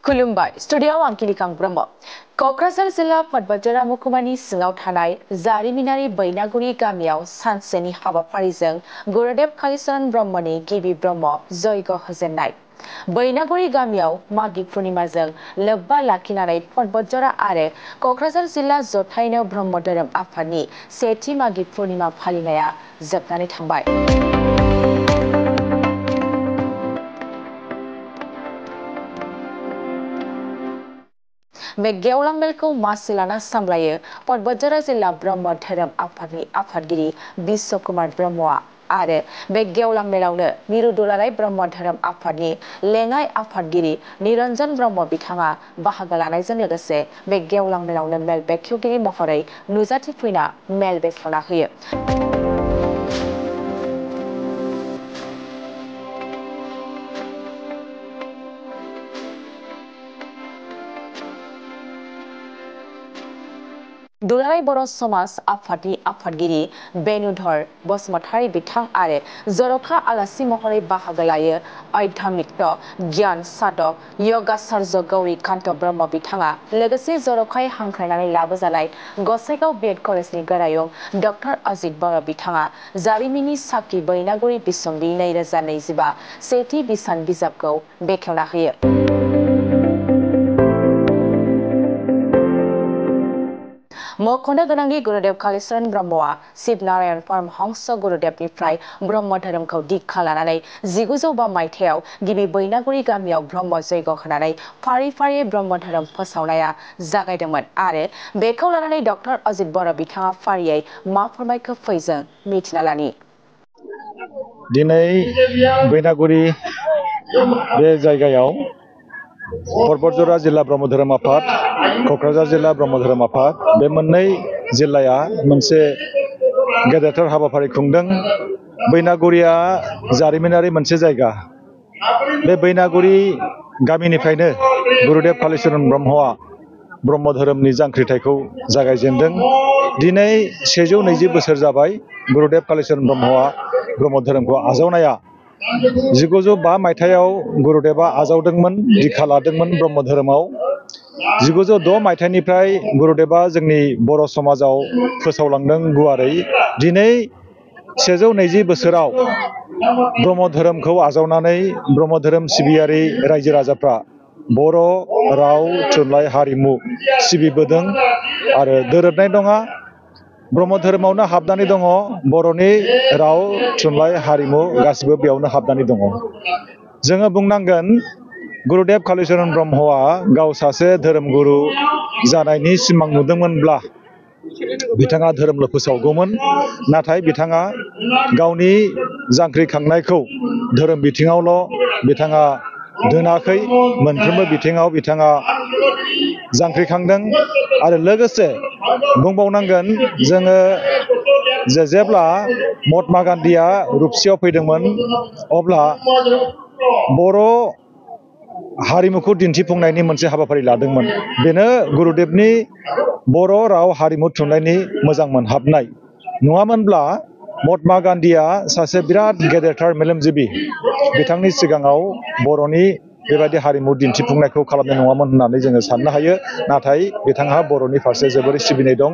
खुलुमबाय स्टुडियोआव आं किलिकां ब्रह्म क'क्राझार जिल्ला पदबजरा महकुमानि सिङाव थानाय जारिमिनारि बैनागुरि गामियाव सानसेनि हाबाफारिजों गुरुदेव कालीचरण ब्रह्मनि गिबि ब्रह्म जयग होजेननाय बैनागुरि गामियाव मागि पुर्णिमाजों लोब्बा लाखिनानै पदबजरा आरो क'क्राझार जिल्ला जथायनो ब्रह्म धोरोम आफादनि सेथि मागि पुर्णिमा फालिनाया जोबनानै थांबाय। बे गेवलां मेलखौ मासि लाना सामलायो पदबजरा जिल्ला ब्रह्म धोरोम आफादनि आफादगिरि बिश्व कुमार ब्रह्मआ आरो बे गेवलां मेलावनो मिरु दुलाराय ब्रह्म धोरोम आफादनि लेङाइ आफादगिरि निरन्जन ब्रह्म बिथाङा बाहागो लानायजों लोगोसे बे गेवलां मेलावनो मेल बेखेवगिरि महरै नुजाथिफैना मेल बेखेवना होयो। दुलाराय बर' समाज आफादनि आफादगिरि बेनुधर बसुमतारी बिथां आरो जर'खा आलासि महरै बाहागो लायो आध्यात्मिक गियान साधक यगाचार्य गौरीकान्त ब्रह्म बिथाङा लोगोसे जर'खायै हांख्रायनानै लाबोजानाय गसाइगाव बीएड कलेजनि गोरायुं डक्टर अजित बर' बिथाङा जारिमिननि साखि बैनागुरि बिसम्बि 2025 सेथि बिसान बिजाबखौ बेखेवना होयो। मख'नो गोनांदि गुरुदेव कालीचरण ब्रह्मआ शिवनारायण परमहंस गुरुदेवनिफ्राय ब्रह्म धोरोमखौ दीक्षा लानानै 1905 मायथाइयाव गिबि बैनागुरि गामियाव ब्रह्म जयग होनानै फारि फारि ब्रह्म धोरोम फोसावनाया जागायदोंमोन आरो बेखौ लानानै डक्टर अजित बर' बिथाङा फारियै मा फोरमायखो फैजों मिथिना लानि। दिनै बैनागुरि बे जायगायाव पदबजरा जिल्ला ब्रह्म धोरोम आफाद क'क्राझार जिल्ला ब्रह्म धोरोम आफाद बे मोननै जिल्लाया मोनसे गेदेरथार हाबाफारि खुंदों। बैनागुरिया जारिमिनारि मोनसे जायगा। बे बैनागुरि गामिनिफ्रायनो गुरुदेव कालीचरण ब्रह्मआ ब्रह्म धोरोमनि जांख्रिथायखौ जागायजेनदों। दिनै 120 बोसोर जाबाय गुरुदेव कालीचरण ब्रह्मआ ब्रह्म धोरोमखौ आजावनाया। 1905 मायथाइयाव गुरुदेवा आजावदोंमोन, दीक्षा लादोंमोन ब्रह्म धोरोमाव। 1906 मायथाइनिफ्राय गुरुदेवा जोंनि बर' समाजाव फोसावलांदों गुवारै। दिनै 120 बोसोराव ब्रह्म धोरोमखौ आजावनानै ब्रह्म धोरोम सिबियारि रायजो राजाफ्रा बर' राव थुनलाइ हारिमु सिबिबोदों आरो दोरोदनाय नङा। ब्रह्म धोरोमावनो हाबनानै दङ बर'नि राव थुनलाइ हारिमु गासिबो बेयावनो हाबनानै दङ। जोङो बुंनांगोन गुरुदेव कालीचरण ब्रह्मआ गाव सासे धोरोमगुरु जानायनि सिमां नुदोंमोनब्ला बिथाङा धोरोमल' फोसावगौमोन, नाथाय बिथाङा गावनि जांख्रिखांनायखौ धोरोम बिथिङावल' बिथाङा दोनाखै, मोनफ्रोमबो बिथिङाव बिथाङा जांख्रिखांदों। आरो लोगोसे बुंबावनांगोन जोङो जेब्ला महात्मा गान्धीया रुपसियाव फैदोंमोन अब्ला बर' हारिमुखौ दिन्थिफुंनायनि मोनसे हाबाफारि लादोंमोन। बेनो गुरुदेवनि बर' राव हारिमु थुनलाइनि मोजां मोनहाबनाय। नङामोनब्ला महात्मा गान्धीया सासे बिराद गेदेरथार मेलेमजिबि, बिथांनि सिगाङाव बर'नि बेबायदि हारिमु दिन्थिफुंनायखौ खालामनाय नङामोन होननानै जोङो साननो हायो। नाथाय बिथांहा बर'नि फारसे जोबोरै सिबिनाय दं,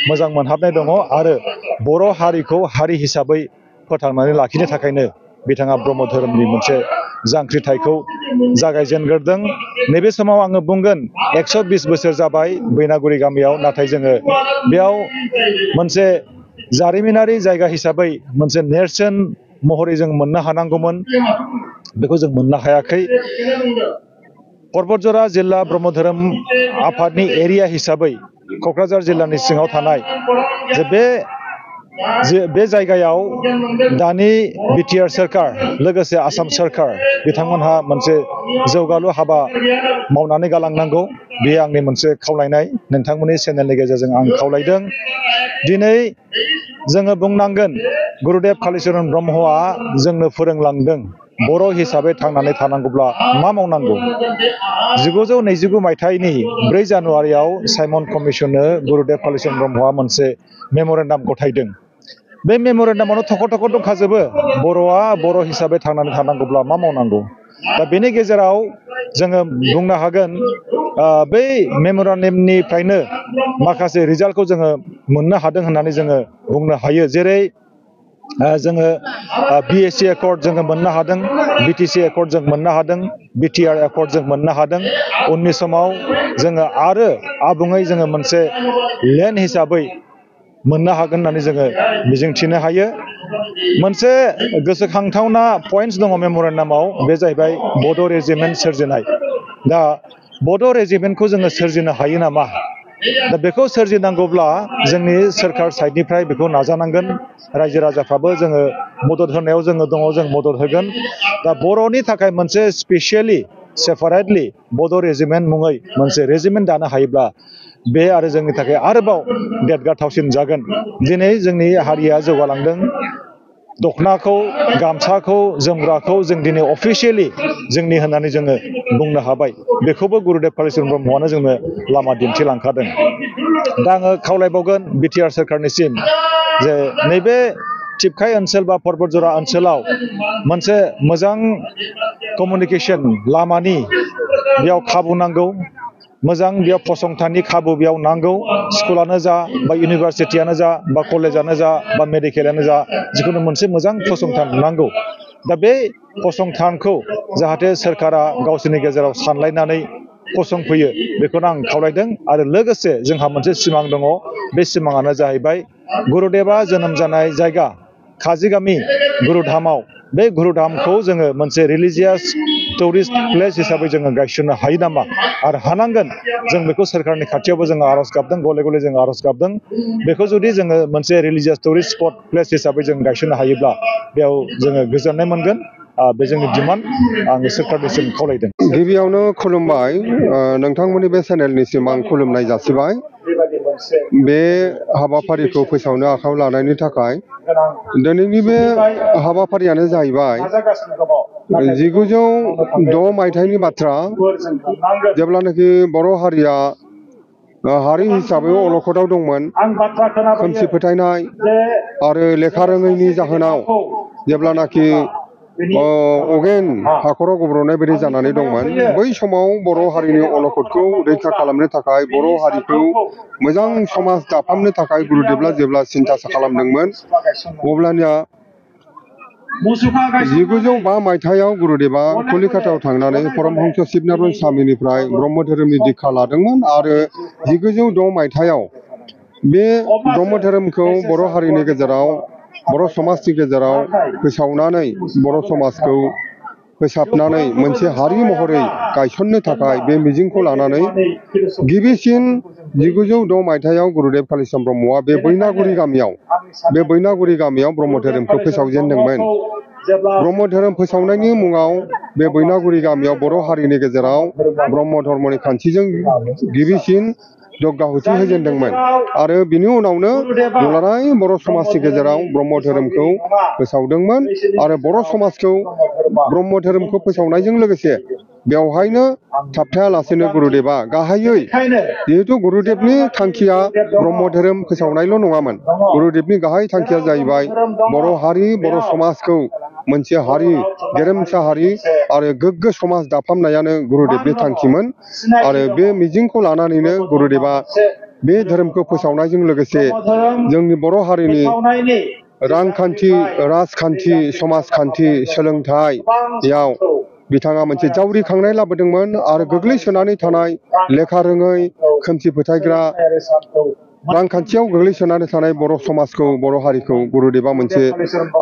मोजां मोनहाबनाय दङ आरो बर' हारिखौ हारि हिसाबै फोथांनानै लाखिनो थाखायनो बिथाङा ब्रह्म धोरोमनि मोनसे जांख्रिथायखौ जागायजेनग्रोदों। नैबे समाव आङो बुंगोन 120 बोसोर जाबाय बैनागुरि गामियाव, नाथाय जोङो बेयाव मोनसे जारिमिनारि जायगा हिसाबै मोनसे नेरसोन महरै जों मोननो हानांगौमोन, बेखौ जों मोननो हायाखै। पदबजरा जिल्ला ब्रह्म धोरोम आफादनि एरिया हिसाबै क'क्राझार जिल्लानि सिङाव थानाय बे जायगायाव दानि बिटिआर सोरखार लोगोसे आसाम सोरखार बिथांमोनहा मोनसे जौगालु हाबा मावनानै गालांनांगौ। बेयो आंनि मोनसे खावलायनाय, नोंथांमोननि चेनेलनि गेजेरजों आं खावलायदों। दिनै जोङो बुंनांगोन गुरुदेव कालीचरण ब्रह्मआ जोंनो फोरोंलांदों बर' हिसाबै थांनानै थानांगौब्ला मा मावनांगौ। 1929 मायथाइनि 4 जानुवारियाव साइमन कमिसननो गुरुदेव कालीचरण ब्रह्मआ मोनसे मेम'रेन्डाम गथायदों। बे मेम'रेन्डामावनो थख' थख' दंखाजोबो बर'आ बर' हिसाबै थांनानै थानांगौब्ला मा मावनांगौ। दा बेनि गेजेराव जोङो बुंनो हागोन बै मेम'रेन्डामनिफ्रायनो माखासे रिजाल्टखौ जोङो मोननो हादों होननानै जोङो बुंनो हायो। जेरै जोङो BSc एकर्ड जोङो मोननो हादों, BTC एकर्ड जों मोननो हादों, BTR एकर्ड जों मोननो हादों। उननि समाव जोङो आरो आबुङै जोङो मोनसे लेन्ड हिसाबै मोननो हागोन होननानै जोङो मिजिंथिनो हायो। मोनसे गोसोखांथावना पइन्ट्स दङ मेम'रेन्डामाव, बे जाहैबाय बड' रेजिमेन्ट सोरजिनाय। दा बड' रेजिमेन्टखौ जोङो सोरजिनो हायो नामा? दा बेखौ सोरजिनांगौब्ला जोंनि सोरखार साइडनिफ्राय बेखौ नाजानांगोन। रायजो राजाफ्राबो जोङो मदद होनायाव जोङो दङ, जों मदद होगोन। दा बर'नि थाखाय मोनसे स्पेसियेलि सेपारेटलि बड' रेजिमेन्ट मुङै मोनसे रेजिमेन्ट दानो हायोब्ला बे आरो जोंनि थाखाय आरोबाव देरगाथावसिन जागोन। दिनै जोंनि हारिया जौगालांदों। दखनाखौ, गामसाखौ, जोमग्राखौ जों दिनै अफिसियेलि जोंनि होननानै जोङो बुंनो हाबाय। बेखौबो गुरुदेब कालिचरन ब्रह्मआनो जोंनो लामा दिन्थिलांखादों। दा आङो खावलायबावगोन बिटिआर सोरखारनिसिम जे नैबे टिपकाइ ओनसोल बा परबतजरा ओनसोलाव मोनसे मोजां कमिउनिकेसन लामानि बेयाव खाबु नांगौ, मोजां बेयाव फसंथाननि खाबु बेयाव नांगौ। स्कुलानो जा बा इउनिभारसिटियानो जा बा कलेजानो जा बा मेडिकेलानो जा, जिखुनु मोनसे मोजां फसंथान नांगौ। दा बे फसंथानखौ जाहाथे सोरखारा गावसोरनि गेजेराव सानलायनानै फसंफैयो, बेखौनो आं खावलायदों। आरो लोगोसे जोंहा मोनसे सिमां दङ, बे सिमाङानो जाहैबाय गुरुदेबा जोनोम जानाय जायगा काजिगामि गुरुधामाव, बे गुरुधामखौ जोङो मोनसे रिलिजियास टुरिस्ट प्लेस हिसाबै जोङो गायसननो हायो नामा? आरो हानांगोन। जों बेखौ सोरखारनि खाथियावबो जोङो आर'ज गाबदों, गले गले जोङो आर'ज गाबदों। बेखौ जुदि जोङो मोनसे रिलिजियास टुरिस्ट स्पट प्लेस हिसाबै जों गायसननो हायोब्ला बेयाव जोङो गोजोननाय मोनगोन। बे जोंनि डिमान्ड, आङो सोरखारनिसिम खावलायदों। गिबियावनो खुलुमबाय, नोंथांमोननि बे चेनेलनिसिम आं खुलुमनाय जासिबाय। बे हाबाफारिखौ फोसावनो आखायाव लानायनि थाखाय। दिनैनि बे हाबाफारियानो जाहैबाय 1906 मायथाइनि बाथ्रा, जेब्लानाखि बर' हारिया हारि हिसाबै अलखदाव दंमोन। खोमसि फोथायनाय आरो लेखा रोङैनि जाहोनाव जेब्लानाखि अगेन हाखराव गब्र'नाय बायदि जानानै दंमोन, बै समाव बर' हारिनि अलखदखौ रैखा खालामनो थाखाय, बर' हारिखौ मोजां समाज दाफामनो थाखाय गुरुदेबा जेब्ला सिन्था खालामदोंमोन, अब्लानिया 1905 मायथाइयाव गुरुदेबा कलिकातायाव थांनानै परमहंस शिबनारायण स्वामीनिफ्राय ब्रह्म धोरोमनि दीक्षा लादोंमोन। आरो 1906 मायथाइयाव बे ब्रह्म धोरोमखौ बर' हारिनि गेजेराव, बर' समाजनि गेजेराव फोसावनानै, बर' समाजखौ फोसाबनानै मोनसे हारि महरै गायसननो थाखाय बे मिजिंखौ लानानै गिबिसिन 1906 मायथाइयाव गुरुदेब कालिचरन ब्रह्मआ बे बैनागुरि गामियाव ब्रह्म धोरोमखौ फोसावजेनदोंमोन। ब्रह्म धोरोम फोसावनायनि मुङाव बे बैनागुरि गामियाव बर' हारिनि गेजेराव ब्रह्म धर्मनि खान्थिजों गिबिसिन जग्गाहुथि होजेनदोंमोन। आरो बिनि उनावनो दुलाराय बर' समाजनि गेजेराव ब्रह्म धोरोमखौ फोसावदोंमोन। आरो बर' समाजखौ ब्रह्म धोरोमखौ फोसावनायजों लोगोसे बेवहायनो थाबथायालासेनो गुरुदेबा गाहायै, जिहेतु गुरुदेबनि थांखिया ब्रह्म धोरोम फोसावनायल' नङामोन, गुरुदेबनि गाहाय थांखिया जाहैबाय बर' हारि, बर' समाजखौ मोनसे हारि, गेरेमसा हारि आरो गोग्गो समाज दाफामनायानो गुरुदेबनि थांखिमोन। आरो बे मिजिंखौ लानानैनो गुरुदेबा बे धोरोमखौ फोसावनायजों लोगोसे जोंनि बर' हारिनि रांखान्थि, राजखान्थि, समाजखान्थि, सोलोंथाइयाव बिथाङा मोनसे जावरिखांनाय लाबोदोंमोन। आरो गोग्लैसोनानै थानाय लेखा रोङै, खोमसि फोथायग्रा, रांखान्थियाव गोग्लैसोनानै थानाय बर' समाजखौ, बर' हारिखौ गुरुदेबा मोनसे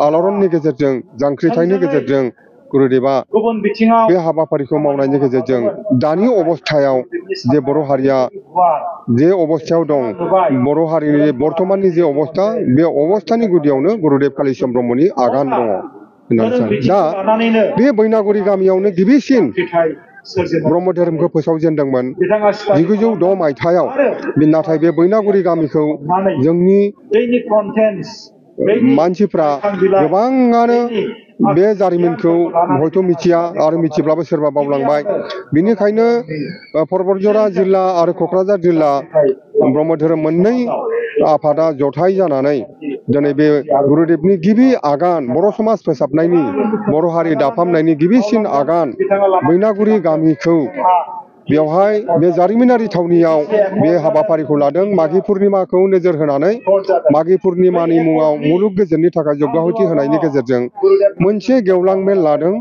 आलोड़ननि गेजेरजों, जांख्रिथायनि गेजेरजों गुरुदेबा बे हाबाफारिखौ मावनायनि गेजेरजों दानि अबस्थायाव जे बर' हारिया जे अबस्थायाव दं, बर' हारिनि बर्तमाननि जे अबस्था, बे अबस्थानि गुदियावनो गुरुदेब कालिचरन ब्रह्मनि आगान दङ होननानै सानो। दा बे बैनागुरि गामियावनो गिबिसिन ब्रह्म धोरोमखौ फोसावजेनदोंमोन 1906 मायथाइयाव। नाथाय बे बैनागुरि गामिखौ जोंनि मानसिफ्रा गोबाङानो बे जारिमिनखौ हयथ' मिथिया, आरो मिथिब्लाबो सोरबा बावलांबाय। बिनिखायनो परबतजरा जिल्ला आरो क'क्राझार जिल्ला ब्रह्म धोरोम मोननै आफादा जथाय जानानै दिनै बे गुरुदेबनि गिबि आगान बर' समाज फोसाबनायनि बर' हारि दाफामनायनि गिबिसिन आगान बैनागुरि गामिखौ बेवहाय बे जारिमिनारि थावनियाव बे हाबाफारिखौ लादों। माघी पुर्णिमाखौ नोजोर होनानै माघी पुर्णिमानि मुङाव मुलुग गोजोननि थाखाय जग्गाहुति होनायनि गेजेरजों मोनसे गेवलां मेल लादों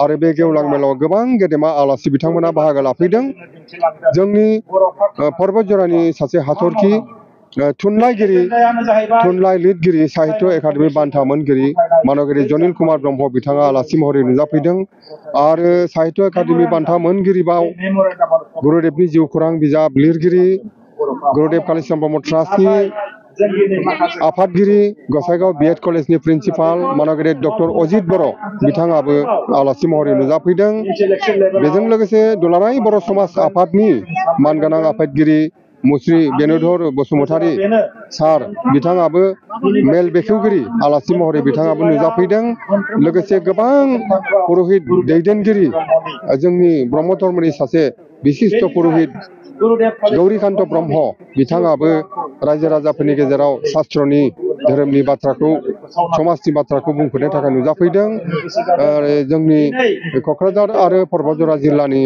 आरो बे गेवलां मेलाव गोबां गेदेमा आलासि बिथांमोना बाहागो लाफैदों। जोंनि पर्बतजरानि सासे हाथरखि थुनलाइगिरि थुनलाइ लिरगिरि साहित्य एकाडेमि बान्था मोनगिरि मानगिरि जनिल कुमार ब्रह्म बिथाङा आलासि महरै नुजाफैदों आरो साहित्य एकाडेमि बान्था मोनगिरिबाव गुरुदेबनि जिउखौरां बिजाब लिरगिरि गुरुदेब कालिचरण ब्रह्म ट्रास्टनि आफादगिरि गसाइगाव BEd कलेजनि प्रिन्सिपाल मानगिरि डक्टर अजित बर' बिथाङाबो आलासि महरै नुजाफैदों। बेजों लोगोसे दुलाराय बर' समाज आफादनि मानगोनां आफादगिरि मुस्रि बेनुधर बसुमतारी सार बिथाङाबो मेल बेखेवगिरि आलासि महरै बिथाङाबो नुजाफैदों। लोगोसे गोबां पुरहित दैदेनगिरि जोंनि ब्रह्म धर्मनि सासे बिशिष्ट पुरहित गौरीकान्त ब्रह्म बिथाङाबो रायजो राजाफोरनि गेजेराव शास्त्रनि धोरोमनि बाथ्राखौ समाजनि बाथ्राखौ बुंफोरनो थाखाय नुजाफैदों। जोंनि क'क्राझार आरो पर्बतजरा जिल्लानि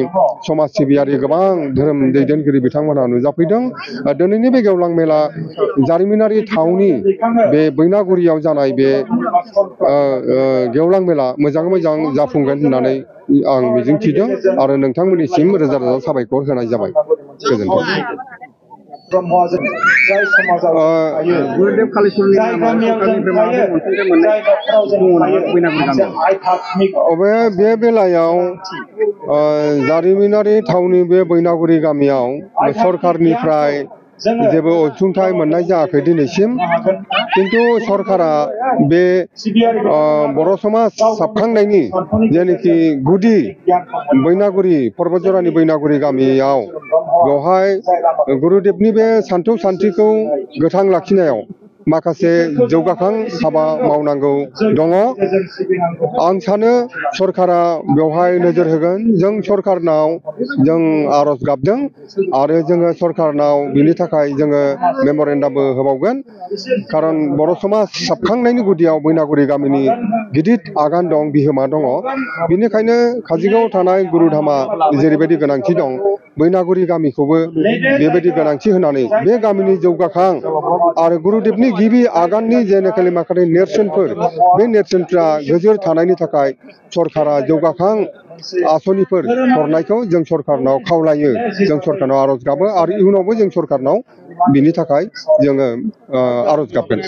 समाज सिबियारि गोबां धोरोम दैदेनगिरि बिथांमोनहा नुजाफैदों। दिनैनि बे गेवलां मेला जारिमिनारि थावनि बे बैनागुरियाव जानाय बे गेवलां मेला मोजाङै मोजां जाफुंगोन होननानै आं मिजिंथिदों आरो नोंथांमोननिसिम रोजा रोजा साबायखर होनाय जाबाय। गोजोन्थों। गुरुदेब कालिचरणनि बे बेलायाव जारिमिनारि थावनि बे बैनागुरि गामियाव सरकारनिफ्राय जेबो अनसुंथाइ मोननाय जायाखै दिनैसिम। किन्तु सरकारा बे बर' समाज साबखांनायनि जेनोखि गुदि बैनागुरि पर्बतजरानि बैनागुरि गामियाव बेवहाय गुरुदेबनि बे सान्थौ सान्थ्रिखौ गोथां लाखिनायाव माखासे जौगाखां हाबा मावनांगौ दङ। आं सानो सरकारा बेवहाय नोजोर होगोन। जों सरकारनाव जों आर'ज गाबदों आरो जोङो सरकारनाव बिनि थाखाय जोङो मेम'रेन्डामबो होबावगोन। खारन बर' समाज साबखांनायनि गुदियाव बैनागुरि गामिनि गिदिर आगान दं, बिहोमा दङ। बिनिखायनो काजलगावआव थानाय गुरुधामा जेरैबायदि गोनांथि दं बैनागुरि गामिखौबो बेबायदि गोनांथि होनानै बे गामिनि जौगाखां आरो गुरुदेबनि गिबि आगाननि जेनेखालि माखासे नेरसोनफोर बे नेरसोनफ्रा गोजोर थानायनि थाखाय सरकारा जौगाखां आसनिफोर हरनायखौ जों सरकारनाव खावलायो, जों सरकारनाव आर'ज गाबो आरो इयुनावबो जों सरकारनाव बिनि थाखाय जोङो आर'ज गाबगोन।